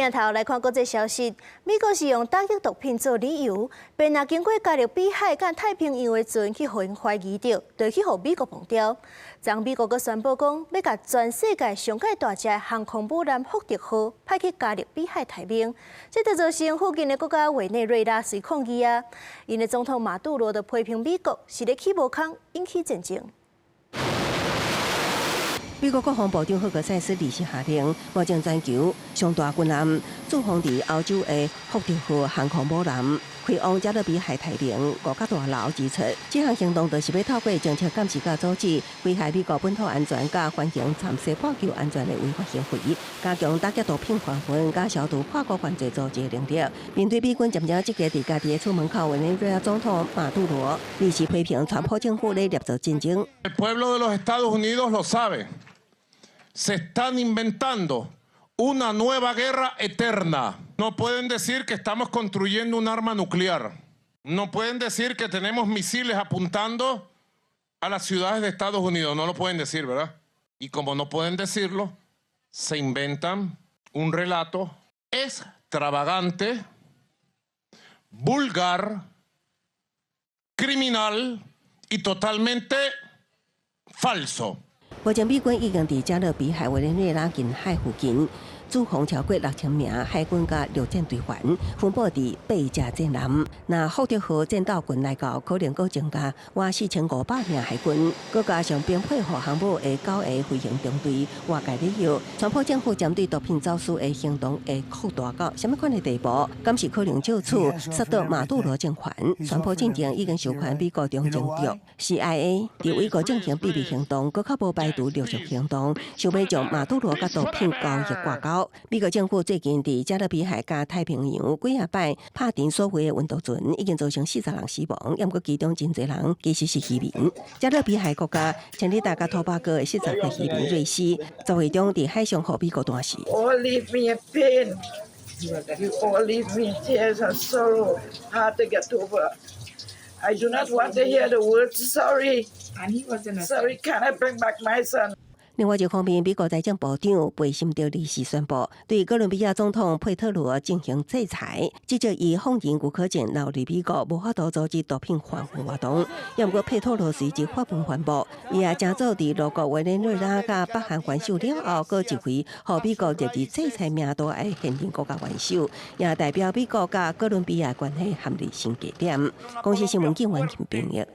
鏡頭來看國際消息，美國是用打擊毒品做理由，便若經過加勒比海佮太平洋的船去予𪜶懷疑著，就去予美國碰著。昨美國閣宣布講，欲共全世界上蓋大隻的航空母艦福特號派去加勒比海待命，這就造成附近的國家委內瑞拉隨抗議啊！𪜶的總統馬杜羅就批評美國是咧起無空引起戰爭。美國國防部長赫格塞斯臨時下令，目前全球上大軍艦駐防佇歐洲的福特號航空母艦開往加勒比海待命。五角大樓指出，這項行動就是欲透過偵測監視佮阻止危害美國本土安全佮環境蠶食破球安全的違法行為，加強打擊毒品販運佮消除跨國犯罪組織的能力。面對美軍漸漸集結佇家己的厝門口，委內瑞拉總統馬杜羅臨時批評川普政府咧捏造戰爭。 El pueblo de los Estados Unidos lo sabe. Se están inventando una nueva guerra eterna. No pueden decir que estamos construyendo un arma nuclear. No pueden decir que tenemos misiles apuntando a las ciudades de Estados Unidos. No lo pueden decir, ¿verdad? Y como no pueden decirlo, se inventan un relato extravagante, vulgar, criminal y totalmente falso. 目前美軍已經佇加勒比海委內瑞拉近海附近駐防超過6000名海軍佮陸戰隊員，分布佇八隻戰艦。若福特號戰鬥群來到，可能閣增加倚4500名海軍，閣加上編配予航母的九个飛行中隊，外界咧憂，川普政府針對毒品走私的行動會擴大到啥物款的地步？敢是可能就此殺倒馬杜羅政權？川普進前已經授權美國中情局 CIA 佇美國進行秘密行動，閣較無排除陸續行動，想欲將馬杜羅佮毒品交易掛鈎。美國政府最近佇加勒比海佮太平洋幾仔擺拍沉所謂的運毒船，已經造成40人死亡，猶毋過其中真濟人其實是漁民。加勒比海國家千里達佮托巴哥的40個漁民瑞士，10月中佇海上予美國彈死。 All leave me in pain. You all leave me in tears and sorrow, hard to get over. I do not want to hear the word sorry. Sorry, can I bring back my son? 另外一方面，美國財政部長貝森特臨時宣布，對哥倫比亞總統佩特羅進行制裁，指責伊放任古柯鹼流入美國，無法度阻止毒品販運活動。猶毋過佩特羅隨即發文反駁，伊也成做佇俄國委內瑞拉佮北韓元首了後，閣一回予美國列入制裁名單的現任國家元首，也代表美國佮哥倫比亞關係陷入新低點。公視新聞警員編譯。